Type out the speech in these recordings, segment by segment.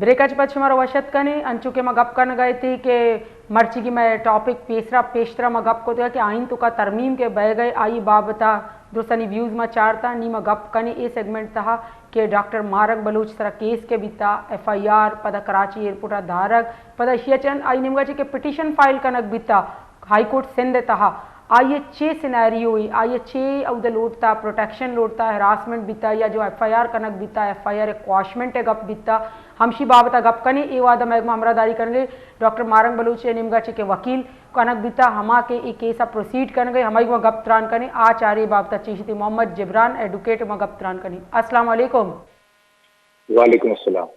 ریکا چہ پد شمارا وش اتک کنیں، انچو کہ ما گپ کنگ ءَ اتیں کہ مرچیگی مئے ٹاپک پیسرا پیشترا ما گپ کتگ کہ آئین توکا ترمیم کہ بئیگ ءَ آئی بابت ءَ درستانی ویوز ما چارتا، نی ما گپ کنیں اے سیگمنٹ تہا کہ ڈاکٹر ماہرنگ بلوچ سرا کیس کہ بیتا، ایف آئی آر، پدا کراچی ایئرپورٹ ءَ دارگ، پدا ایشی ءَ چہ رند آئی نیمگا چہ کہ پٹیشن فائل کنگ بیتا ہائی کورٹ سندھ ءِ تہا، آئی ءَ چے سینیریو اے، آئی ءَ چے اود ءَ لوٹتا، پروٹیکشن لوٹتا، ہراسمنٹ بیتا یا جو ایف آئی آر کنگ بیتا، ایف آئی آر ءِ کواشمنٹ ءِ گپ بیتا، ہمشی بابت ءَ گپ کنیں۔ اے وہد ءَ مئے گوما ہمراہ داری کنگ ءَ ڈاکٹر ماہرنگ بلوچ ءِ نیمگا چہ کہ وکیل کنگ بیتا، ہما کہ اے کیس ءَ پروسیڈ کنگ ءَ، ہمائی گوما گپ تران کنیں۔ آ چاریں بابت ءَ چہ ایشی ءَ محمد جبران ایڈوکیٹ ءِ گوما گپ تران کنیں۔ السلام علیکم۔ وعلیکم السلام۔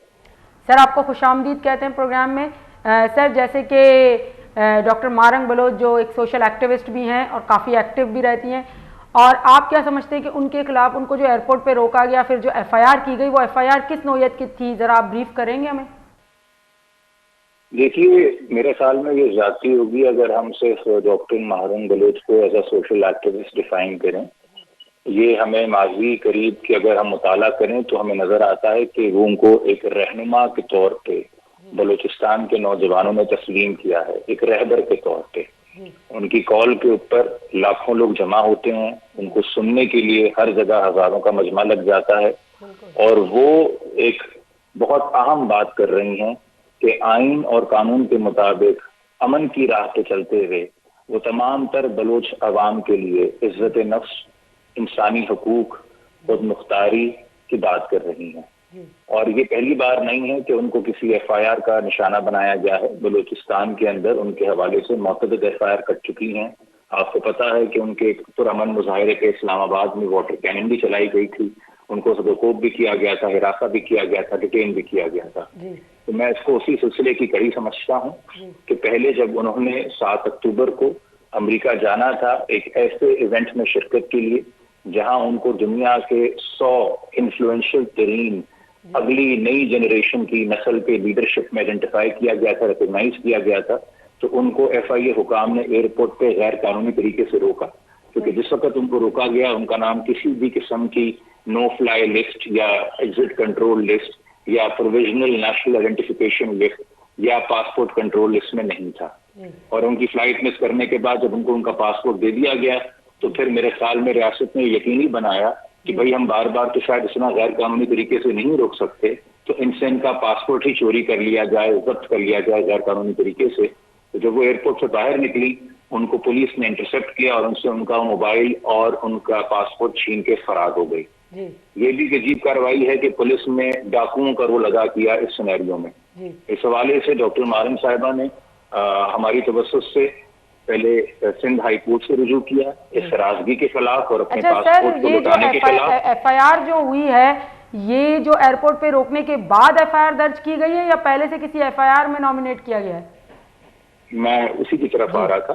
سر، آپ کو خوش آمدید کہتے ہیں پروگرام میں۔ آ، سر، جیسے کہ، آ، ڈاکٹر ماہرنگ بلوچ جو ایک سوشل ایکٹیوسٹ بھی ہیں اور کافی ایکٹیو بھی رہتی ہیں، اور آپ کیا سمجھتے ہیں کہ ان کے خلاف، ان کو جو ایئرپورٹ پہ روکا گیا، پھر جو ایف آئی آر کی گئی، وہ ایف آئی آر کس نوعیت کی تھی؟ ذرا آپ بریف کریں گے ہمیں؟ دیکھیے، میرے خیال میں یہ زیادتی ہوگی اگر ہم صرف ڈاکٹر ماہرنگ بلوچ کو as a social activist define کریں۔ یہ ہمیں ماضی قریب کے اگر ہم مطالعہ کریں تو ہمیں نظر آتا ہے کہ وہ ان کو ایک رہنما کے طور پہ بلوچستان کے نوجوانوں نے تسلیم کیا ہے، ایک رہبر کے طور پہ۔ ان کی کال کے اوپر لاکھوں لوگ جمع ہوتے ہیں، ان کو سننے کے لیے ہر جگہ ہزاروں کا مجمع لگ جاتا ہے اور وہ ایک بہت اہم بات کر رہی ہیں کہ آئین اور قانون کے مطابق امن کی راہ پہ چلتے ہوئے وہ تمام تر بلوچ عوام کے لیے عزت نفس، انسانی حقوق، خود مختاری کی بات کر رہی ہیں۔ اور یہ پہلی بار نہیں ہے کہ ان کو کسی ایف آئی آر کا نشانہ بنایا گیا ہے۔ بلوچستان کے اندر ان کے حوالے سے متعدد ایف آئی آر کٹ چکی ہیں۔ آپ کو پتا ہے کہ ان کے پرامن مظاہرے پہ اسلام آباد میں واٹر کینن بھی چلائی گئی تھی، ان کو سدوکوپ بھی کیا گیا تھا، ہراساں بھی کیا گیا تھا، ڈیٹین بھی کیا گیا تھا۔ تو میں اس کو اسی سلسلے کی کڑی سمجھتا ہوں کہ پہلے جب انہوں نے سات اکتوبر کو امریکہ جانا تھا ایک ایسے ایونٹ میں شرکت کے لیے جہاں ان کو دنیا کے سو انفلوئنشل ترین اگلی نئی جنریشن کی نسل کے لیڈرشپ میں آئیڈینٹیفائی کیا گیا تھا، ریکگنائز کیا گیا تھا، تو ان کو ایف آئی اے حکام نے ایئرپورٹ پہ غیر قانونی طریقے سے روکا، کیونکہ جس وقت ان کو روکا گیا، ان کا نام کسی بھی قسم کی نو فلائی لسٹ یا ایگزٹ کنٹرول لسٹ یا پروویژنل نیشنل آئیڈینٹیفیکیشن لسٹ یا پاسپورٹ کنٹرول لسٹ میں نہیں تھا۔ اور ان کی فلائٹ مس کرنے کے بعد جب ان کو ان کا پاسپورٹ دے دیا گیا، تو پھر میرے خیال میں ریاست نے یقینی بنایا کہ بھائی، ہم بار بار تو شاید اتنا غیر قانونی طریقے سے نہیں روک سکتے، تو ان سے ان کا پاسپورٹ ہی چوری کر لیا جائے، ضبط کر لیا جائے غیر قانونی طریقے سے۔ تو جب وہ ایئرپورٹ سے باہر نکلی، ان کو پولیس نے انٹرسیپٹ کیا اور ان سے ان کا موبائل اور ان کا پاسپورٹ چھین کے فرار ہو گئی۔ یہ بھی ایک عجیب کارروائی ہے کہ پولیس نے ڈاکوؤں کا رول ادا کیا اس سینیریو میں۔ اس حوالے سے ڈاکٹر ماہرنگ صاحبہ نے، آ، ہماری توسط سے پہلے سندھ ہائی کورٹ سے رجوع کیا اس ہراسگی کے خلاف اور اپنے پاسپورٹ کو لوٹانے کے خلاف۔ ایف آئی آر جو ہوئی ہے، یہ جو ایئرپورٹ پہ روکنے کے بعد ایف آئی آر درج کی گئی ہے یا پہلے سے کسی ایف آئی آر میں نامینیٹ کیا گیا ہے؟ میں اسی کی طرف آ رہا تھا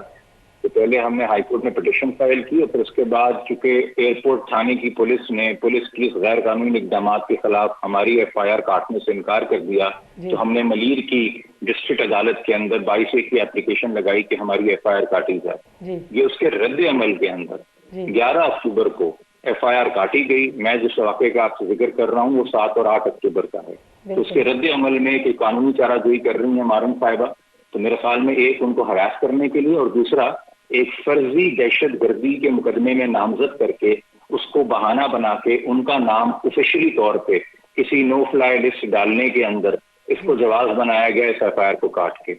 کہ پہلے ہم نے ہائی کورٹ میں پٹیشن فائل کی اور پھر اس کے بعد چونکہ ایئرپورٹ تھانے کی پولیس نے، پولیس کی اس غیر قانونی اقدامات کے خلاف ہماری ایف آئی آر کاٹنے سے انکار کر دیا، تو ہم نے ملیر کی ڈسٹرکٹ عدالت کے اندر بائیس اے کی اپلیکیشن لگائی کہ ہماری ایف آئی آر کاٹی جائے۔ یہ اس کے رد عمل کے اندر گیارہ اکتوبر کو ایف آئی آر کاٹی گئی۔ میں جس واقعے کا آپ سے ذکر کر رہا ہوں، وہ سات اور آٹھ اکتوبر کا ہے۔ تو اس کے رد عمل میں کہ قانونی چارہ جوئی کر رہی ہیں ماہرنگ صاحبہ، تو میرے خیال میں ایک ان کو ہراس کرنے کے لیے اور دوسرا ایک فرضی دہشت گردی کے مقدمے میں نامزد کر کے اس کو بہانہ بنا کے ان کا نام آفیشلی طور پہ کسی نو فلائی لسٹ ڈالنے کے اندر اس کو جواز بنایا گیا اس ایف آئی آر کو کاٹ کے۔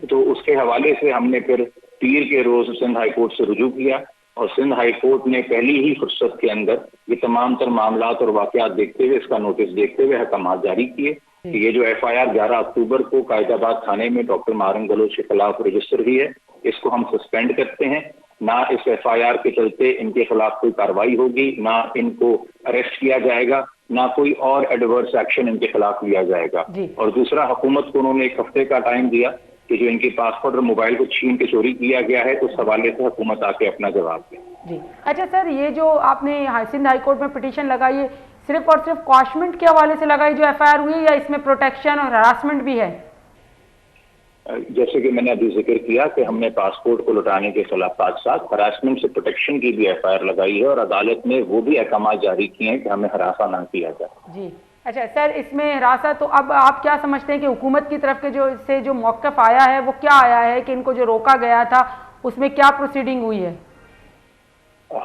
تو اس کے حوالے سے ہم نے پھر پیر کے روز سندھ ہائی کورٹ سے رجوع کیا اور سندھ ہائی کورٹ نے پہلی ہی فرصت کے اندر یہ تمام تر معاملات اور واقعات دیکھتے ہوئے، اس کا نوٹس دیکھتے ہوئے احکامات جاری کیے کہ یہ جو ایف آئی آر گیارہ اکتوبر کو قائد آباد تھانے میں ڈاکٹر ماہرنگ بلوچ کے خلاف رجسٹر ہوئی ہے، اس کو ہم سسپینڈ کرتے ہیں۔ نہ اس ایف آئی آر کے چلتے ان کے خلاف کوئی کارروائی ہوگی، نہ ان کو اریسٹ کیا جائے گا، نہ کوئی اور ایڈورس ایکشن ان کے خلاف لیا جائے گا۔ اور دوسرا، حکومت کو انہوں نے ایک ہفتے کا ٹائم دیا کہ جو ان کے پاسپورٹ اور موبائل کو چھین کے چوری کیا گیا ہے، اس حوالے سے حکومت آ کے اپنا جواب دے۔ جی، اچھا سر، یہ جو آپ نے ہائی، سندھ ہائی کورٹ میں پٹیشن لگائی ہے، صرف اور صرف کواشمنٹ کے حوالے سے لگائی جو ایف آئی آر ہوئی ہے یا اس میں پروٹیکشن اور ہراسمنٹ بھی ہے؟ جیسے کہ میں نے ابھی ذکر کیا کہ ہم نے پاسپورٹ کو لوٹانے کے خلاف ساتھ ساتھ ہراسمنٹ سے پروٹیکشن کی بھی ایف آئی آر لگائی ہے اور عدالت نے وہ بھی احکامات جاری کیے ہیں کہ ہمیں ہراساں نہ کیا جائے۔ جی، اچھا سر، اس میں حراست، تو اب آپ کیا سمجھتے ہیں کہ حکومت کی طرف کے جو، سے جو موقف آیا ہے، وہ کیا آیا ہے کہ ان کو جو روکا گیا تھا، اس میں کیا پروسیڈنگ ہوئی ہے؟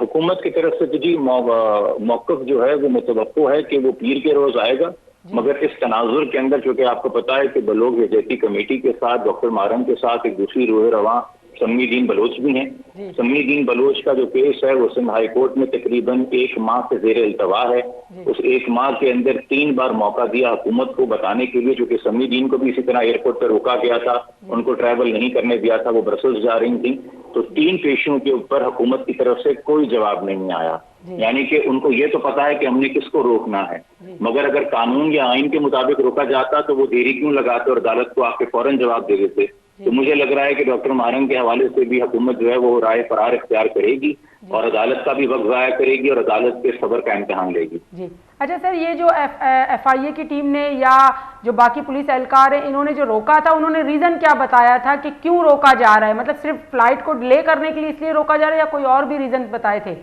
حکومت کی طرف سے تو جی مو-، موقف جو ہے وہ متوقع ہے کہ وہ پیر کے روز آئے گا۔ جی۔ مگر اس تناظر کے اندر، چونکہ آپ کو پتا ہے کہ بلوچ یکجہتی کمیٹی کے ساتھ ڈاکٹر مارنگ کے ساتھ ایک دوسری روح رواں سمی دین بلوچ بھی ہیں۔ جی۔ سمی دین بلوچ کا جو کیس ہے، وہ سندھ ہائی کورٹ میں تقریباً ایک ماہ سے زیر التوا ہے۔ جی۔ اس ایک ماہ کے اندر تین بار موقع دیا حکومت کو بتانے کے لیے، چونکہ سمی دین کو بھی اسی طرح ایئرپورٹ پر روکا گیا تھا، جی۔ ان کو ٹریول نہیں کرنے دیا تھا، وہ برسلز جا رہی تھیں۔ تو تین پیشیوں کے اوپر حکومت کی طرف سے کوئی جواب نہیں آیا۔ جی۔ یعنی کہ ان کو یہ تو پتا ہے کہ ہم نے کس کو روکنا ہے، جی۔ مگر اگر قانون یا آئین کے مطابق روکا جاتا تو وہ دیری کیوں لگاتے اور عدالت کو آ کے فوراً جواب دے دیتے؟ جی۔ تو مجھے لگ رہا ہے کہ ڈاکٹر مارنگ کے حوالے سے بھی حکومت جو ہے وہ رائے فرار اختیار کرے گی، جی۔ اور عدالت کا بھی وقت ضائع کرے گی اور عدالت کے صبر کا امتحان لے گی۔ جی۔ اچھا سر، یہ جو ایف، ایف آئی اے کی ٹیم نے یا جو باقی پولیس اہلکار ہیں، انہوں نے جو روکا تھا، انہوں نے ریزن کیا بتایا تھا کہ کیوں روکا جا رہا ہے؟ مطلب صرف فلائٹ کو ڈیلے کرنے کے لیے اس لیے روکا جا رہا ہے یا کوئی اور بھی ریزن بتائے تھے؟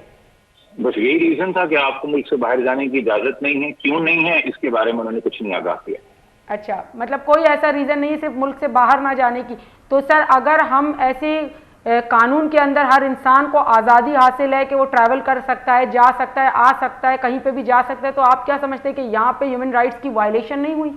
بس یہی ریزن تھا کہ آپ کو ملک سے باہر جانے کی اجازت نہیں ہے۔ کیوں نہیں ہے، اس کے بارے میں انہوں نے کچھ نہیں آگاہ کیا۔ اچھا، مطلب کوئی ایسا ریزن نہیں ہے صرف ملک سے باہر نہ جانے کی۔ تو سر، اگر ہم ایسے، اے، قانون کے اندر ہر انسان کو آزادی حاصل ہے کہ وہ ٹریول کر سکتا ہے، جا سکتا ہے، آ سکتا ہے، کہیں پہ بھی جا سکتا ہے، تو آپ کیا سمجھتے ہیں کہ یہاں پہ ہیومن رائٹس کی وائلیشن نہیں ہوئی؟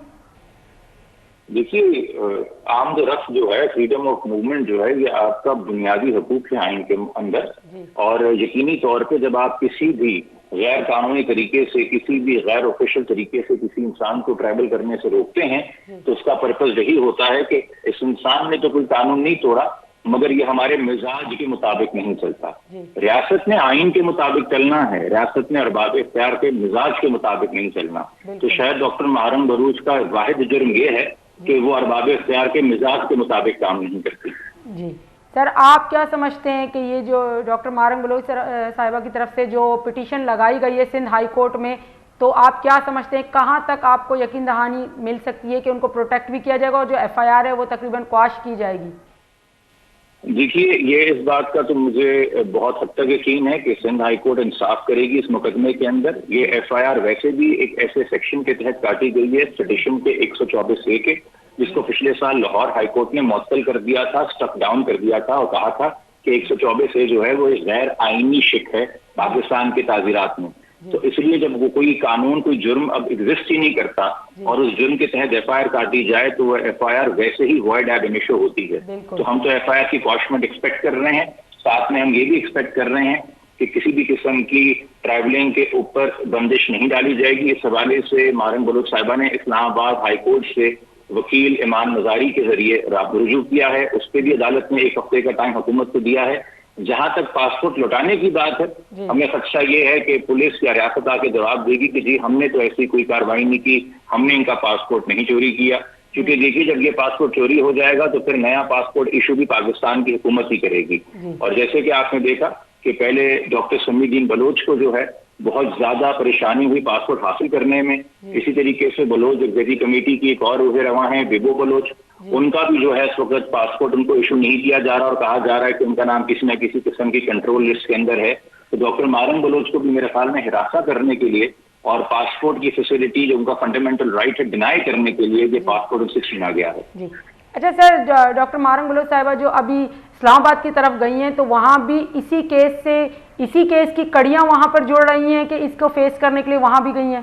دیکھیے، آمد و رفت جو ہے، فریڈم آف موومنٹ جو ہے، یہ آپ کا بنیادی حقوق ہے آئین کے اندر۔ جی۔ اور یقینی طور پہ جب آپ کسی بھی غیر قانونی طریقے سے، کسی بھی غیر آفیشل طریقے سے کسی انسان کو ٹریول کرنے سے روکتے ہیں، جی۔ تو اس کا پرپز یہی ہوتا ہے کہ اس انسان نے تو کوئی قانون نہیں توڑا، مگر یہ ہمارے مزاج کے مطابق نہیں چلتا۔ جی۔ ریاست نے آئین کے مطابق چلنا ہے، ریاست نے ارباب اختیار کے مزاج کے مطابق نہیں چلنا۔ تو بالکل۔ شاید ڈاکٹر مارنگ بلوچ کا واحد جرم یہ ہے، جی۔ کہ وہ ارباب اختیار کے مزاج کے مطابق کام نہیں کرتی۔ جی۔ سر، آپ کیا سمجھتے ہیں کہ یہ جو ڈاکٹر مارنگ بلوچ سر، صاحبہ کی طرف سے جو پٹیشن لگائی گئی ہے سندھ ہائی کورٹ میں، تو آپ کیا سمجھتے ہیں کہاں تک آپ کو یقین دہانی مل سکتی ہے کہ ان کو پروٹیکٹ بھی کیا جائے گا اور جو ایف آئی آر ہے وہ تقریباً کواش کی جائے گی؟ دیکھیے، یہ اس بات کا تو مجھے بہت حد تک یقین ہے کہ سندھ ہائی کورٹ انصاف کرے گی اس مقدمے کے اندر۔ یہ ایف آئی آر ویسے بھی ایک ایسے سیکشن کے تحت کاٹی گئی ہے، سیشن کے ایک سو چوبیس اے کے، جس کو پچھلے سال لاہور ہائی کورٹ نے معطل کر دیا تھا، اسٹرک ڈاؤن کر دیا تھا اور کہا تھا کہ ایک سو چوبیس اے جو ہے وہ ایک غیر آئینی شک ہے پاکستان کے تعزیرات میں۔ جی۔ تو اس لیے جب وہ کوئی قانون، کوئی جرم اب ایگزسٹ ہی نہیں کرتا، جی۔ اور اس جرم کے تحت ایف آئی آر کاٹی جائے تو وہ ایف آئی آر ویسے ہی وائڈ ایب انیشو ہوتی ہے۔ بالکل۔ تو ہم تو ایف آئی آر کی کواشمنٹ ایکسپیکٹ کر رہے ہیں، ساتھ میں ہم یہ بھی ایکسپیکٹ کر رہے ہیں کہ کسی بھی قسم کی ٹریولنگ کے اوپر بندش نہیں ڈالی جائے گی۔ اس حوالے سے مارنگ بلوچ صاحبہ نے اسلام آباد ہائی کورٹ سے وکیل ایمان مزاری کے ذریعے را-، رجوع کیا ہے، اس پہ بھی عدالت نے ایک ہفتے کا ٹائم حکومت کو دیا ہے۔ جہاں تک پاسپورٹ لوٹانے کی بات ہے، جی۔ ہمیں خدشہ یہ ہے کہ پولیس یا ریاست آ کے جواب دے گی کہ جی، ہم نے تو ایسی کوئی کاروائی نہیں کی، ہم نے ان کا پاسپورٹ نہیں چوری کیا۔ کیونکہ دیکھیے، جب یہ پاسپورٹ چوری ہو جائے گا تو پھر نیا پاسپورٹ ایشو بھی پاکستان کی حکومت ہی کرے گی۔ جی۔ اور جیسے کہ آپ نے دیکھا کہ پہلے ڈاکٹر سمی الدین بلوچ کو جو ہے بہت زیادہ پریشانی ہوئی پاسپورٹ حاصل کرنے میں، جی۔ اسی طریقے سے بلوچ یکجہتی کمیٹی کی ایک اور روح رواں ہیں، بیبو بلوچ، جی۔ ان کا بھی جو ہے اس وقت پاسپورٹ ان کو ایشو نہیں کیا جا رہا اور کہا جا رہا ہے کہ ان کا نام کسی نہ کسی قسم کی کنٹرول لسٹ کے اندر ہے۔ تو ڈاکٹر مارنگ بلوچ کو بھی میرے خیال میں ہراساں کرنے کے لیے اور پاسپورٹ کی فیسلٹی، جو ان کا فنڈامنٹل رائٹ ہے، ڈینائی کرنے کے لیے یہ، جی۔ پاسپورٹ ان سے چھینا گیا ہے۔ جی۔ اچھا سر، ڈا-، ڈاکٹر مارنگ بلوچ صاحبہ جو ابھی اسلام آباد کی طرف گئی ہیں، تو وہاں بھی اسی کیس سے، اسی کیس کی کڑیاں وہاں پر جڑ رہی ہیں کہ اس کو فیس کرنے کے لیے وہاں بھی گئی ہیں؟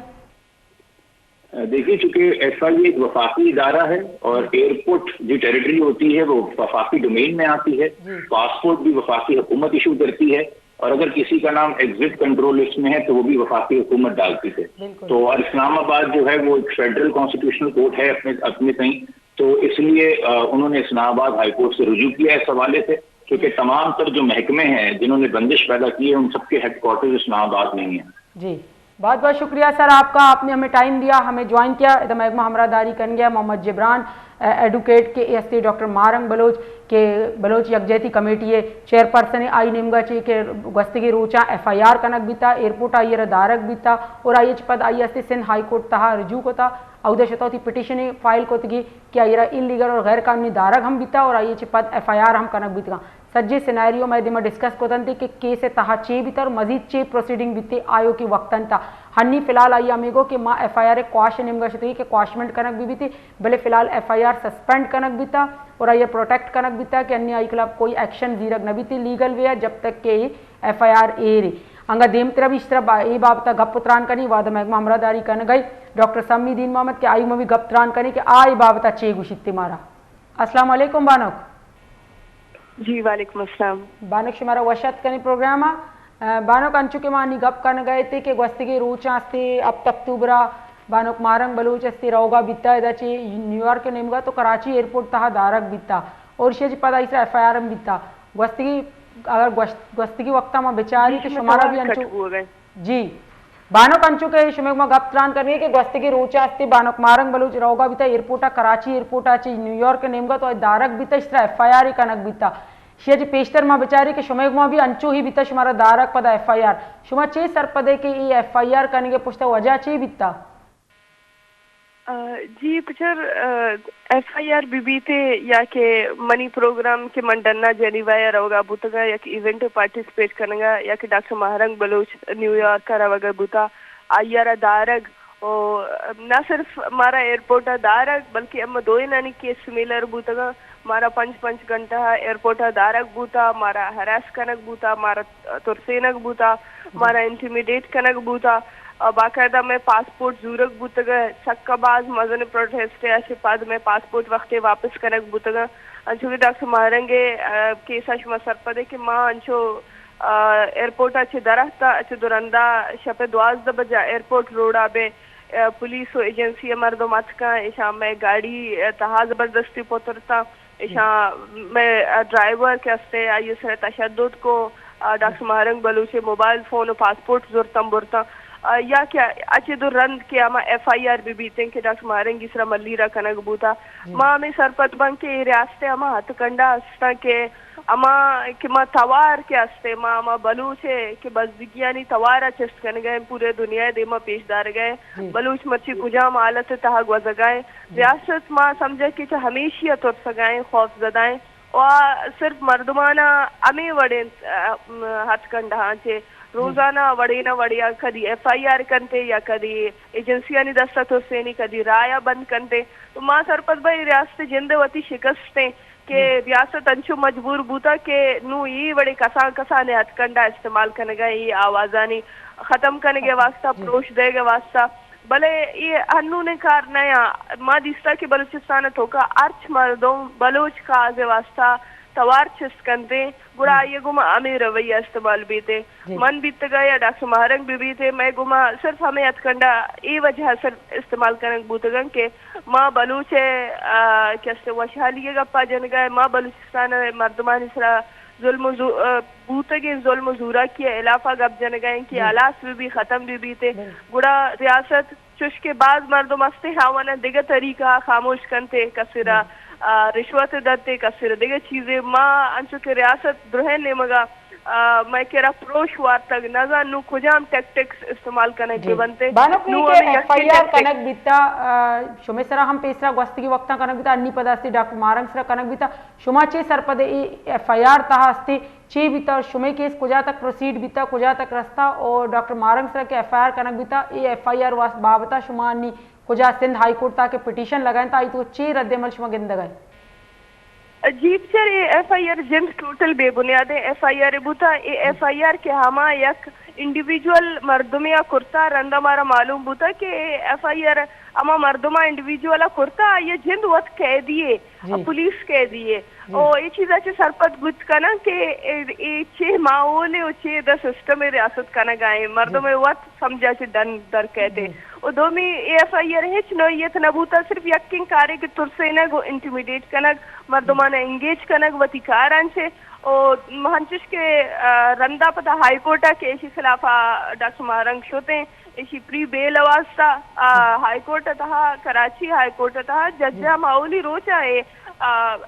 دیکھیے، چونکہ ایف آئی اے ایک وفاقی ادارہ ہے اور ایئرپورٹ جو ٹیریٹری ہوتی ہے، وہ وفاقی ڈومین میں آتی ہے، جی۔ پاسپورٹ بھی وفاقی حکومت ایشو کرتی ہے، اور اگر کسی کا نام ایگزٹ کنٹرول لسٹ میں ہے تو وہ بھی وفاقی حکومت ڈالتی ہے۔ بالکل۔ تو اور اسلام آباد جو ہے وہ ایک فیڈرل کانسٹیٹیوشنل کورٹ ہے اپنے، اپنے کہیں، تو اس لیے، آ، انہوں نے اسلام آباد ہائی کورٹ سے رجوع کیا ہے اس حوالے سے، کیونکہ تمام تر جو محکمے ہیں جنہوں نے بندش پیدا کی ہے، ان سب کے ہیڈ کوارٹرز اسلام آباد میں ہی ہیں۔ جی، بہت بہت شکریہ سر آپ کا، آپ نے ہمیں ٹائم دیا، ہمیں جوائن کیا۔ ادا مئے گوما ہمراہ داری کنگے محمد جبران، اے، ایڈوکیٹ کہ اے استے ڈاکٹر مارنگ بلوچ کہ بلوچ یکجہتی کمیٹی ءِ چیئرپرسن ءِ، آئی نیمگا چی کہ گوستگیں روچاں ایف آئی آر کنگ بیتا، ایئرپورٹ آئی ءَ را دارگ بیتا اور آئی ءَ چہ پد آئی ءَ استے سندھ ہائی کورٹ تہا رجوع کتا، اودا شتا وتی پٹیشنے فائل کتگی کہ آئی ءَ را انلیگل اور غیر قانونی دارگ ہم بیتا اور آئی ءَ چہ پد ایف آئی آر ہم کنگ بیتگاں۔ سجے سینیریو مئے دیما ڈسکس کتنت کہ کیس ءِ تہا چے بیتا اور مزید چے پروسیڈنگ بیتی آیوکیں وقتانی تہا۔ ہنی فی الحال آئی ہمے گو کہ ما ایف آئی آر ءِ کواش ءِ نیمگا شتگیں کہ کواشمنٹ کنگ بہ بیتی، بلے فی الحال ایف آئی آر سسپینڈ کنگ بیتا اور آئی ءَ پروٹیکٹ کنگ بیتا کہ ہنی آئی خلاف کوئی ایکشن زیرگ نہ بیتی لیگل وے ءَ جب تک کہ اے ایف آئی آر ایر اے۔ انگا دیمترا بھی اشترا با-، اے بابت ءَ گپ و تران کنی، وہدے مئے گوما ہمراہ داری کنگا ڈاکٹر سمی دین محمد کہ آئی گوما بھی گپ تران کنی کہ آ اے بابت ءَ چے گوشیت مارا۔ السلام علیکم بانک۔ جی، وعلیکم السلام۔ بانک شمارا وش اتک کنی پروگرام ءَ۔ بانک انچو کہ ما نی گپ کنگا اتے کہ گوستگیں روچاں استے ہپت اکتوبر ءَ بانک ماہرنگ بلوچ استے روگا بیتا ادا چہ نیویارک نیمگا تو کراچی ایئرپورٹ تہا دارگ بیتا اور ایشی چہ پدا ایسرا ایف آئی آر ہم بیتا۔ گوستگی اگر گوشت-، گوستگی وقتا ما بچاری جی، کہ شمارا بھی انچو کٹ بوگ ءَ۔ جی۔ بانک انچو کہ شمئے گوما گپ تران کنگے کہ گوستگیں روچا استے بانک ماہرنگ بلوچ روگا بیتا ایئرپورٹا، کراچی ایئرپورٹا چہ نیویارک نیمگا تو دارگ بیتا، اشترا ایف آئی آر کنگ بیتا۔ شیا چہ پیشتر ما بچاری کہ شمئے گوما بھی انچو ہی بیتا، شمارا دارگ پدا ایف آئی آر۔ شما چے سرپدے کہ اے ایف آئی آر کنگے پشتا وجہ چے بیتا؟ آ، جی پچر، آ، ایف آئی آر بہ بیت یا کہ منی پروگرام کہ من ڈنا جنیوا ءَ روگا بوتگا یک ایونٹ ءَ پارٹیسپیٹ کنگا یا کہ ڈاکٹر ماہرنگ بلوچ نیویارک ءَ روگا بوتا، آئی ءَ را دارگ و نہ صرف مارا ایئرپورٹ ءَ دارگ بلکہ اما دوئینانی کیس سملر بوتگا، مارا پنچ پنچ گھنٹہ ءَ ایئرپورٹ ءَ دارگ بوتا، مارا ہراس کنگ بوتا، مارا ترسینگ بوتا، مارا انٹیمیڈیٹ کنگ بوتا۔ آ، باقاعدہ مئے پاسپورٹ زورگ بوتگ ءَ، سکا باز مزن پروٹیسٹ ءَ چہ پد مئے پاسپورٹ وختے واپس کنگ بوتگ ءَ۔ انچو کہ ڈاکٹر ماہرنگ ءِ، آ، کیس ءَ شما سرپد ئے کہ ما انچو، آ، ایئرپورٹ ءَ چہ در اتکا، چہ دو رندا شپ ءِ دوازدہ بجہ ایئرپورٹ روڈ ءَ بہ، آ، پولیس و ایجنسی ءِ مردم اتکاں، ایشاں مئے گاڑی ءِ تہا زبردستی پترتاں۔ ایشاں مئے، آ، ڈرائیور کہ استے، آئی ءِ سرا تشدد کو، آ، ڈاکٹر ماہرنگ بلوچ ءِ موبائل فون و پاسپورٹ زرتاں برتاں۔ آ، یا کہ اچ دو رند کہ ہما ایف آئی آر بہ بیتیں کہ ڈاکٹر ماہرنگ ءِ سرا ملیر ءَ کنگ بوتا۔ ما ہمے سرپد باں کہ اے ریاست ءِ ہما ہتھ کنڈا استاں کہ ہما کہ ما توار کہ استے، ما ہما بلوچ ءِ کہ بزگیانی توار ءَ چست کنگا ایں، پورے دنیا ءِ دیما پیش دارگا ایں۔ بلوچ مرچی کجام حالت ءِ تہا گوزگا ایں۔ ریاست ما سمجھا کہ چہ ہمیشی ءَ ترسگا ایں، خوف زدہ ایں۔ و صرف مردمانا ہمے وڑیں، ا، م، ہتھ کنڈہاں چہ روزانہ وڑے نہ وڑے یا کدی ایف آئی آر کنتے یا کدی ایجنسیانی دستا ترسینی، کدی رایا بند کنتے۔ تو ما سرپد بہ اے ریاست جند وتی شکستیں کہ ریاست انچو مجبور بوتا کہ نوں اے وڑے کسان کسانے ہتھ کنڈا استعمال کنگا اے آوازانی ختم کنگے واسطہ، پروش دیگے واسطہ۔ بلے اے ہنونیں کار نہ آں۔ ما دیستا کہ بلوچستان ءِ توکا ہرچ مردم بلوچ کاز ءِ واسطہ توار چست کنت ایں، گڑا آئی ءِ گوما ہمے رویہ استعمال بیت ایں۔ من بیتگا یا ڈاکٹر ماہرنگ بہ بیت ایں، مئے گوما صرف ہمے ہتھ کنڈا اے وجہ ءَ صرف استعمال کنگ بوتگاں کہ ما بلوچ ءِ، آ، کہ است وشحالی ءِ گپا جنگا ایں، ما بلوچستان ءِ مردمانی سرا ظلم و زو-، آ، بوتگیں ظلم و زوراکی ءِ ہلاف ءَ گپ جنگا ایں کہ ہلاس بہ بی، ختم بہ بیت۔ گڑا ریاست چوش کہ باز مردم استے آواناں دگہ طریقہ ءَ خاموش کنتے، کسے را، آ، رشوت دنتے، کسے را دگہ چیزے۔ ما انچو کہ ریاست درہیں نیمگا، آ، مئے کرا پروش وارتگ، نزان نوں کجام ٹیکٹکس استعمال کنگ بہ بنتے۔ بانک نوں کہ ہمے ایف آئی آر کنگ بیتا، آ، شمے سرا ہم پیسرا گوستگی وقتاں کنگ بیتا، انی پدا استے ڈاکٹر ماہرنگ سرا کنگ بیتا۔ شما چے سرپد اے ایف آئی آر تہا استے؟ چے بیتا اور شمئے کیس کجا تک پروسیڈ بیتا، کجا تک رستا اور ڈاکٹر ماہرنگ سرا کہ ایف آئی آر کنگ بیتا، اے ایف آئی آر واس-، بابتا شما نی کجا سندھ ہائی کورٹ تا کہ پٹیشن لگائینتا، آئی تو چے رد عمل شما گندگا؟ جی پچر، اے ایف آئی آر جند ٹوٹل بے بنیادیں ایف آئی آر بوتا۔ اے ایف آئی آر کہ ہما یک انڈیویجول مردمے آ کرتا، رندا مارا معلوم بوتا کہ اے ایف آئی آر ہما مردما انڈیویجول آ کرتا، آئی جند وت قیدی اے، پولیس قیدی اے۔ او اے چیزا چہ سرپد بوت کناں کہ اے، اے چے ماحولے و چے دہ سسٹمے ریاست کنگا ایں، مردم ء وت سمجھا چہ ڈن در کئیت۔ و دومی اے ایف آئی آر ہچ نوعیت نہ بوتا، صرف یکیں کارے کہ ترسینگ و انٹیمیڈیٹ کنگ، مردمان ء انگیج کنگ وتی کاراں چہ۔ و ہنچش کہ، آ، رندا پدا ہائی کورٹ ء کہ ایشی خلاف ء ڈاکٹر ماہرنگ شتیں، ایشی پری بیل ء واسطہ، آ، ہائی کورٹ ء تہا، کراچی ہائی کورٹ ء تہا جج ء ماحولی روچ ء اے،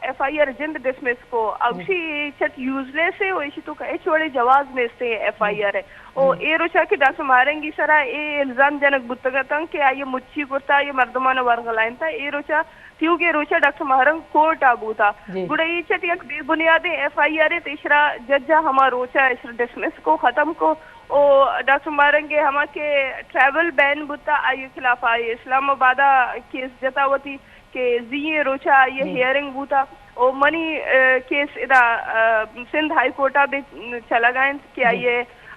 ایف آئی آر جند ڈسمس کو، اوشی چٹ یوزلیس ہے، و ایشی تو کا ہچ وڑے جواز نیستے ایف آئی آر ہے۔ او اے روچا کہ ڈاکٹر ماہرنگی سرا اے الزام جنگ بوتگتاں کہ آئی مچی کرتا، آئی مردمان ورغلائنتا، اے روچا تیوگے روچا ڈاکٹر ماہرنگ کورٹ آ بوتا۔ گڑا اے چٹ یک بے بنیادیں ایف آئی آر ہے، تے اشرا ججا ہما روچا اشرا ڈسمس کو، ختم کو۔ او ڈاکٹر ماہرنگ ہما کہ ٹریول بین بوتا، آئی خلاف آئی اسلام آباد کیس جتا وتی کہ زی ایں روچا آئی ہیئرنگ بوتا۔ او منی، آ، کیس ادا، آ، سندھ ہائی کورٹ آ بے چلگا انت کہ آئی،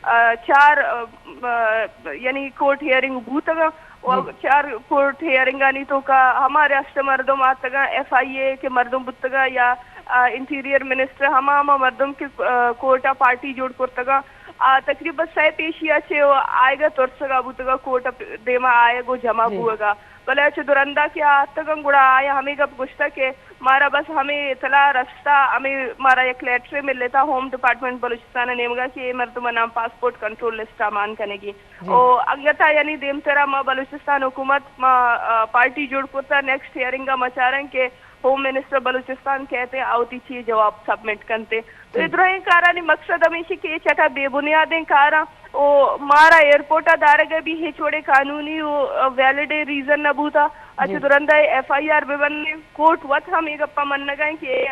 آ، چار، آ، آ، یعنی کورٹ ہیئرنگ بوتگا۔ و چار کورٹ ہیئرنگانی تو کا ہما ریاست مردم آتگا، ایف آئی اے کے مردم بوتگا یا، آ، انٹیریئر منسٹر، ہما ہما مردم کے، آ، کورٹ آ پارٹی جوڑ کرتگا۔ آ، تقریباً سئے پیشی ء چہ آیگ ء ترسگ ء بوتگ ء کورٹ ء دیما آیگ ء جمع بوگ ء۔ بلے چہ درندا کہ آ اتکگ انت گڑا آیاں ہمے گپ گوشتگ کہ مارا بس ہمے اطلاع رستہ، ہمے مارا یک لیٹرے ملتا ہوم ڈپارٹمنٹ بلوچستان ء نیمگا کہ اے مردم ء نام پاسپورٹ کنٹرول لسٹ ء مان کنگی۔ او انگتا یعنی دیمترا ما بلوچستان حکومت ما، آ، پارٹی جوڑ کرتا، نیکسٹ ہیئرنگ ء ما چاریں کہ ہوم منسٹر بلوچستان کئیت ء آ وتی چی جواب سبمٹ کنت۔ تو اے درائیں کارانی مقصد ہمیشی کہ اے چٹا بے بنیادیں کاراں۔ او مارا ایئرپورٹ ء دارگ ء بھی ہچ وڑے قانونی و ویلڈ ریزن نہ بوتا۔ اچ درندہ ایف آئی آر بہ بندیں، کورٹ وت ہم اے گپا منگا ہیں کہ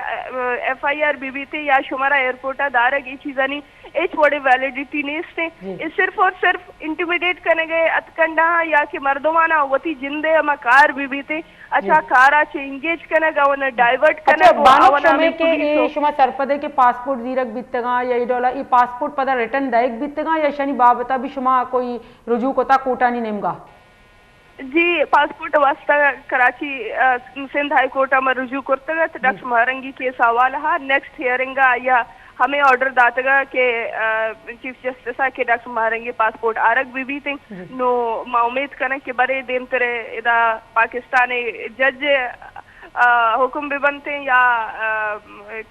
ایف آئی آر بہ بیتے یا شمارا ایئرپورٹ ء دارگ اے چیزانی ہچ وڑے ویلڈیٹی نیست ہیں۔ اے صرف اور صرف انٹیمیڈیٹ کنگ ء اتکنڈا ہاں یا کہ مردمانا وتی جندے ہما کار بہ بیتے۔ اچھا، کارا چہ انگیج کنگ، اونا ڈائیورٹ کنگ و بانک اونا شمے ہمیں کہ پولیس اے و شما سرپدے کہ پاسپورٹ زیرگ بیتگاں یا اے ڈولا، اے پاسپورٹ پدا ریٹرن دائگ بیتگاں یا شنی بابتا بھی شما کوئی رجوع کتا کورٹانی نیمگا؟ جی، پاسپورٹ واسطہ کراچی، آ، سندھ ہائی کورٹ ء ما رجوع کرتگ ات۔ ڈاکٹر مہرنگی کیس حوالہ ء نیکسٹ ہیئرنگ ء آئی ء ہمے آرڈر داتگ ء کہ، آ، چیف جسٹس ء کہ ڈاکٹر مہرنگی پاسپورٹ آرگ بہ بیت انت۔ نو ما امید کنیں کہ برے دیمتر ء ادا پاکستان ء جج ء، آ، حکم بہ بنت یا، آ،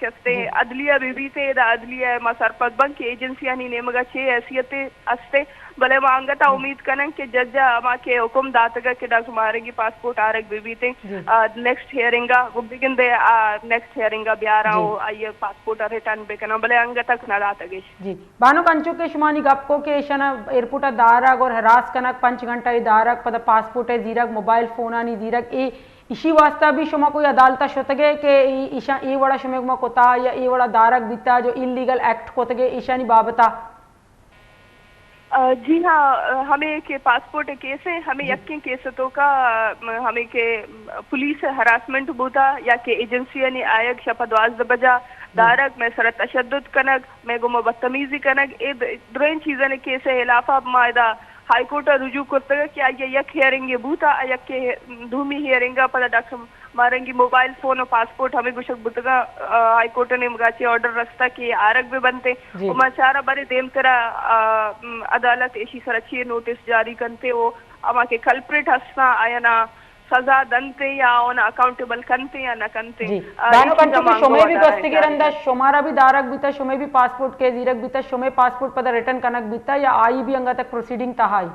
کستے عدلیہ بہ بیت، ادا عدلیہ ء ما سرپد بن کہ ایجنسیانی نیمگ ء چے حیثیت است۔ بلے ما انگت ء امید کنیں کہ جج ء ہما کہ حکم داتگ کہ ڈاکٹر مہرنگی پاسپورٹ آرگ بہ بیت، آ، نیکسٹ ہیئرنگ ء گوں بگندے آ نیکسٹ ہیئرنگ ء بیاراں و آئی ء پاسپورٹ ء ریٹرن بکناں، بلے انگت ء نہ داتگ اش۔ جی بانک، انچو کہ شمانی گپ کو کہ ایشانا ایئرپورٹ ء دارگ اور ہراس کنگ، پنچ گھنٹہ ء دارگ، پدا پاسپورٹ ء زیرگ، موبائل فونانی زیرگ، اے ایشی واسطہ بھی شما کوئی عدالت ء شتگے کہ ای-، ایشاں اے وڑا شمے گما کتا یا اے وڑا دارگ بیتا جو انلیگل ایکٹ کتگے ایشانی بابتا؟ آ، جی ہاں، آ، ہمیں کہ پاسپورٹ کیس ہیں، ہمیں یکیں کیس تو کا، آ، ہمیں کہ پولیس ہراسمنٹ بوتا یا کہ ایجنسی یعنی آیگ شپ دوازدہ بجا دارگ، میں سر تشدد کنگ، میں گما بدتمیزی کنگ، اے د-، درین چیزیں کیس خلاف ما ادا ہائی کورٹ ء رجوع کرتگ کہ آئی یک ہیئرنگ بوتا، آ یک دومی ہیئرنگ پدا ڈاکٹر مارنگی موبائل فون و پاسپورٹ ہمے گوشگ بوتگاں، آ، ہائی کورٹ ء نیمگا چہ آرڈر رستہ کہ آرگ بہ بنت۔ و ما چارا برے دیمترا، آ، م، عدالت ایشی سرا چی نوٹس جاری کنت و ہما کہ کلپریٹ ہستاں آیانا سزا دنت یا اونا اکاؤنٹیبل کنت یا نہ کنت۔ جی۔ آ، بانک، انچو کہ شمے بھی گوستگی رندا شمارا بھی دارگ بیتا، شمے بھی پاسپورٹ کے زیرگ بیتا، شمے پاسپورٹ پدا ریٹرن کنگ بیتا یا آئی بھی انگا تک پروسیڈنگ تہائی؟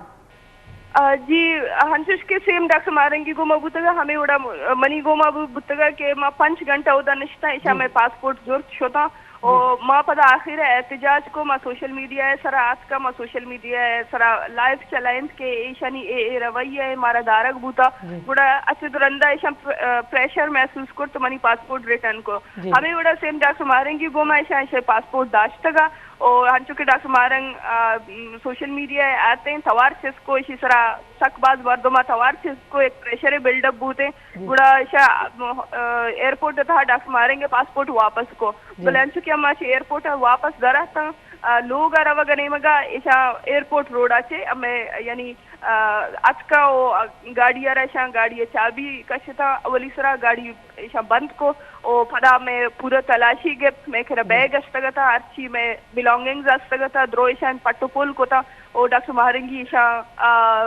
آ، جی، ہنچوش کہ سیم ڈاکٹر مارنگی گوما بوتگا، ہمیں وڑا م-، منی گوما بو-، بوتگا کہ ما پنچ گھنٹہ اودا نشتا، ایشا میں پاسپورٹ زرت شتا۔ او ما پدا آخر احتجاج کو، ما سوشل میڈیا سرا آتکا، ما سوشل میڈیا سرا لائیو چلائنت کہ ایشانی اے، اے رویہ ہے، مارا دارگ بوتا۔ گڑا اچ درندا ایشان پ-، آ، پریشر محسوس کرت، منی پاسپورٹ ریٹرن کو۔ ہمیں وڑا سیم ڈاکٹر مارنگی گوما ایشان ایشے پاسپورٹ داشتگا۔ او ہنچو کہ ڈاکٹر مارنگ، آ، م، سوشل میڈیا ء آتیں توار چست کو، ایشی سرا سک باز مردم ء توار چست کو، ایک پریشر بلڈ اپ بوتیں۔ گڑا ایشا، م، آ، ایئرپورٹ ء تہا ڈاکٹر مارنگ ء پاسپورٹ واپس کو۔ بلے انچو کہ ہما چہ ایئرپورٹ ء واپس در اتاں، آ، لوگ ء روگ ء نیمگ ء ایشا ایئرپورٹ روڈ ء چہ ہمے یعنی، آ، اتکا و گاڑی ء را ایشاں گاڑی ء چابی کشتا، اولی سرا گاڑی ایشاں بند کو، او پدا مئے پورا تلاشی گپت، مئے کرا بیگ استگ اتاں، ہرچی مئے بلانگنگز استگ اتاں، درو ایشاں پٹ و پول کتاں، او ڈاکٹر مہرنگی ایشاں، آ،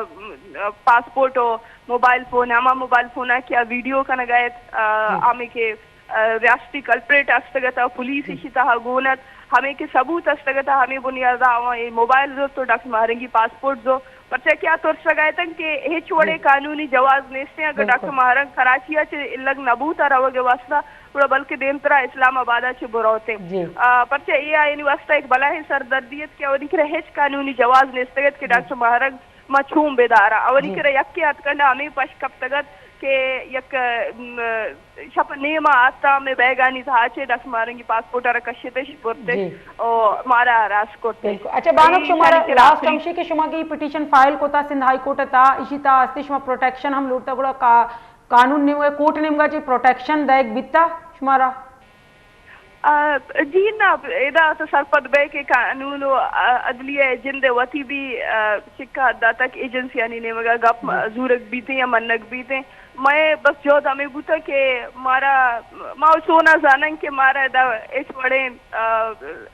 پاسپورٹ و موبائل فون، ہما موبائل فون ء کہ آ ویڈیو کنگ ء ات، آ، ہمے کہ، آ، ریاستی کلپریٹ استگ اتاں، پولیس ایشی تہا گون ات، ہمے کہ ثبوت استگ ات، ہمے بنیاد ءَ آواں اے موبائل زرت و ڈاکٹر ماہرنگی پاسپورٹ زرت، پرچا کہ آ ترسگ ءَ اتنت کہ ہچ وڑیں قانونی جواز نیست انت۔ اگر ڈاکٹر ماہرنگ کراچی ءَ چہ الگ نہ بوت ءَ روگ ءِ واستہ، گڑا بلکہ دیمترا اسلام آباد ءَ چہ بروت انت۔ آ، پرچا اے آیانی واستہ یک بلاہیں سردردی ات کہ آوانی کرا ہچ قانونی جواز نیستگ ات کہ ڈاکٹر ماہرنگ ما چون بداراں۔ آوانی کرا یکیں ہتکنڈ ہمے پش کپتگ ات کہ یک، م، شپ ءِ نیم ءَ آتاں، مئے بیگانی تہا چہ ڈاکٹر ماہرنگی پاسپورٹ ءَ را کشتش، برتش و مارا ہراس کرتش۔ بالکل۔ اچھا بانک، شمارا لاسٹ ہمیشی کہ شما کہ پٹیشن فائل کتا سندھ ہائی کورٹ ءِ تہا، ایشی تہا ہستی شما پروٹیکشن ہم لوٹتا، گڑا کا-، قانون نیمگا، کورٹ نیمگا چہ پروٹیکشن دئیگ بیتا شمارا؟ آ، جی نہ، ادا تو سرپد بئے کہ قانون و، آ، عدلیہ ءِ جند ءَ وتی بھی، آ، چکا حد داتگ ایجنسیانی نیمگا گپ زورگ بیتیں یا منگ بیتیں۔ مئے بس جہد ہمے بوتگ کہ مارا، ما سونا زانن کہ مارا ادا ہچ وڑیں، آ،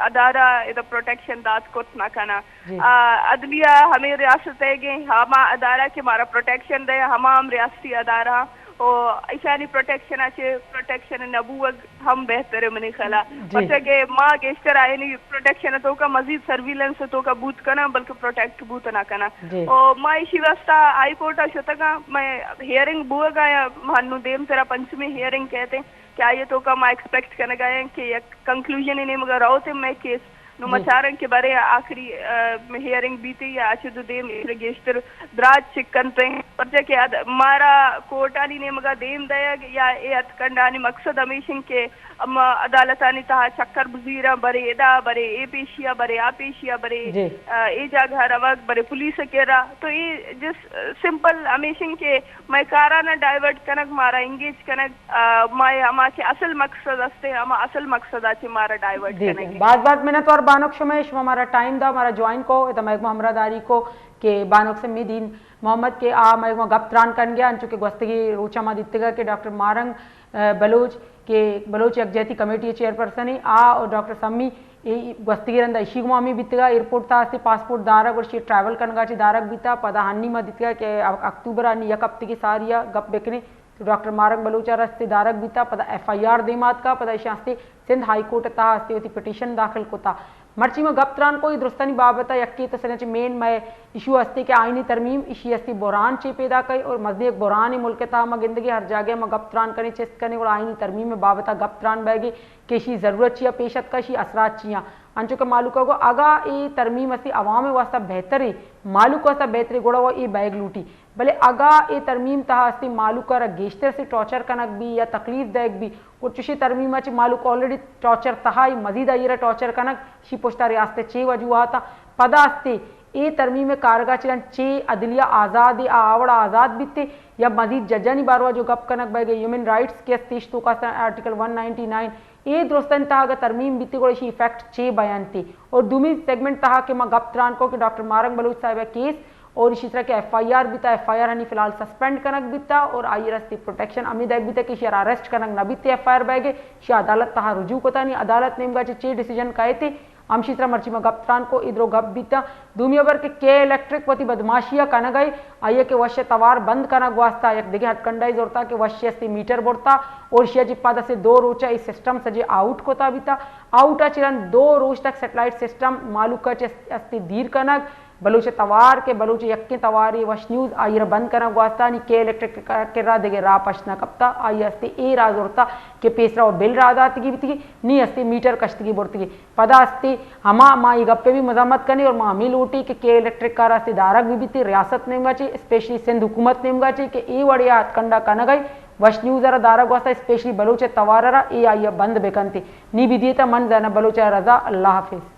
ادارہ ادا پروٹیکشن دات کت نہ کناں۔ آ، عدلیہ ہمے ریاست ءِ گیں، ہما ادارہ کہ مارا پروٹیکشن دے، ہما ہم ریاستی ادارہ و ایشانی پروٹیکشن ءَ چہ پروٹیکشن نہ بوگ ہم بہتر ہے منی خیال ءَ۔ پرچا کہ ما گیشتر آیانی پروٹیکشن ءِ توکا مزید سرویلنس ءِ توکا بوت کناں، بلکہ پروٹیکٹ بوت نہ کناں۔ و ما ایشی واسطہ ہائی کورٹ ءَ شتگاں، مئے ہیئرنگ بوگا یا ہنو دیمترا پنچمی ہیئرنگ کہتے کہ آئی ءِ توکا ما ایکسپیکٹ کنگا ہیں کہ یک کنکلوژن ءِ نیمگا روت مئے کیس۔ نوں ما چارن کہ برے آخری، آ، ہیئرنگ بیتی یا اچ دو دیم ایشرا گیشتر دراج چکنت، پرچا کہ اد-، مارا کورٹانی نیمگا دیم دئیگ یا اے ہتکنڈانی مقصد ہمیش انت کہ ہما عدالتانی تہا چکر بزیراں، برے ادا، برے اے پیشیا، برے آ پیشیا، برے، آ، اے جاگہ روگ، برے پولیس ءِ کرا۔ تو اے جسٹ سمپل ہمیش انت کہ مئے کارانا ڈائیورٹ کنگ، مارا انگیج کنگ، آ، مئے ہما کہ اصل مقصد است، ہما اصل مقصد ءَ چہ مارا ڈائیورٹ کنگ انت۔ باز باز منت وار بانک شمئے، شما مارا ٹائم دا، مارا جوائن کو، ادا مئے گوں ہمراہ داری کو کہ بانک سمی دین محمد کہ آ مئے گوں گپ تران کنگے، انچو کہ گوستگی روچا ما دیتگا کہ ڈاکٹر ماہرنگ، آ، بلوچ کہ بلوچ یکجہتی کمیٹی ءِ چیئرپرسن ایں، آ اور ڈاکٹر سمی اے گوستگی رندا ایشی گوں ہمے بیتگا، ایئرپورٹ تہا استے پاسپورٹ دارگ اور ایشی ٹریول کنگا چہ دارگ بیتا، پدا ہنی ما دیتگا کہ اکتوبر ءَ نی یک ہفتگی ساری ءَ گپ بکنیں۔ تو ڈاکٹر ماہرنگ بلوچ ءَ را استے دارگ بیتا، پدا ایف آئی آر دیما آتکا، پدا ایشاں استے سندھ ہائی کورٹ ءِ تہا استے وتی پٹیشن داخل کتا۔ مرچی ما گپ تران کو اے درستانی بابت ءَ، یکے تو سریں چہ مین مئے ایشو استے کہ آئینی ترمیم، ایشی استے بحران چے پیدا کئی اور مزنیں یک بحران ملک ءِ تہا ما گندگے، ہر جاگہ ما گپ تران کنیں، چست کنیں، گڑا آئینی ترمیم ءِ بابت ءَ گپ تران بئیگے کہ ایشی ضرورت چیا پیش اتکا، ایشی اثرات چیا۔ انچو کہ مہلوک ءَ گو اگاں اے ترمیم استے عوام ءِ واسطہ بہترے، مہلوک ءِ واسطہ بہترے، گڑا وہ اے بئیگ لوٹی۔ بلے اگاں اے ترمیم تہا استے مہلوک ءَ را گیشتر سے ٹارچر کنگ بی یا تکلیف دئیگ بی، گڑا چشیں ترمیم ءَ چہ مہلوک آلریڈی ٹارچر تہا ای، مزید آئی ءَ را ٹارچر کنگ، شی پشتا ریاست ءِ چے وجوہات آں؟ پدا استے اے ترمیم ءِ کارگا چہ رند چے عدلیہ آزاد ءِ، آ آوڑا آزاد بیتے یا مزید ججانی باروا جو گپ کنگ بئیگے، ہیومن رائٹس کہ استے ایش توکا است آرٹیکل ون نائنٹی نائن، اے درستانی تہا اگہ ترمیم بیتے گڑا ایشی ایفیکٹ چے بینتے؟ اور دومی سیگمنٹ تہا کہ ما گپ تران کو کہ ڈاکٹر ماہرنگ بلوچ صاحب ءِ کیس اور ایشی سرا کہ ایف آئی آر بیتا، ایف آئی آر ہنی فی الحال سسپینڈ کنگ بیتا اور آئی ءَ را استے پروٹیکشن ہمے دئیگ بیتا کہ ایشی ءَ را اریسٹ کنگ نہ بیتے ایف آئی آر بئیگے، ایشی ءَ عدالت تہا رجوع کتا، نی عدالت نیمگا چہ چے ڈیسیژن کئیتے، ہمشی سرا مرچی ما گپ تران کو، ادرو گپ بیتا۔ دومی ہبر کہ کے الیکٹرک وتی بدماشی ءَ کنگ ءَ، آئی ءَ کہ وش ءِ توار بند کنگ واسطہ یک دگہ ہتکنڈہ ئے زرتا کہ وش ءِ استے میٹر برتا اور ایشی ءَ چہ پد استے دو روچ ءَ اے سسٹم سجے آؤٹ کتا بیتا۔ آؤٹ ءَ چہ رند دو روچ تک سیٹلائٹ سسٹم مہلوک ءَ چہ استے دیر کنگ، بلوچ ءِ توار کہ بلوچ ءِ یکیں توارے وش نیوز، آئی ءَ را بند کنگ واسطہ نی کے الیکٹرک ءِ کرا دگہ راہ پشت نہ کپتا، آئی ءَ استے اے راہ زرتا کہ پیسرا و بل راہ داتگی بیتگی، نی استے میٹر کشتگی برتگی۔ پدا استے ہما ما اے گپ ءِ بھی مذمت کنیں اور ما ہمے لوٹیں کہ کے الیکٹرک ءَ را استے دارگ بہ بیتے ریاست نیمگا چہ، اسپیشلی سندھ حکومت نیمگا چہ کہ اے وڑے ءَ ہتکنڈا کنگ ءَ وش نیوز ءَ را دارگ واسطہ، اسپیشلی بلوچ ءِ توار ءَ را اے آئی ءَ بند بکنتے۔ نی بدیتا، من زینب بلوچ ءِ رضا، اللہ حافظ۔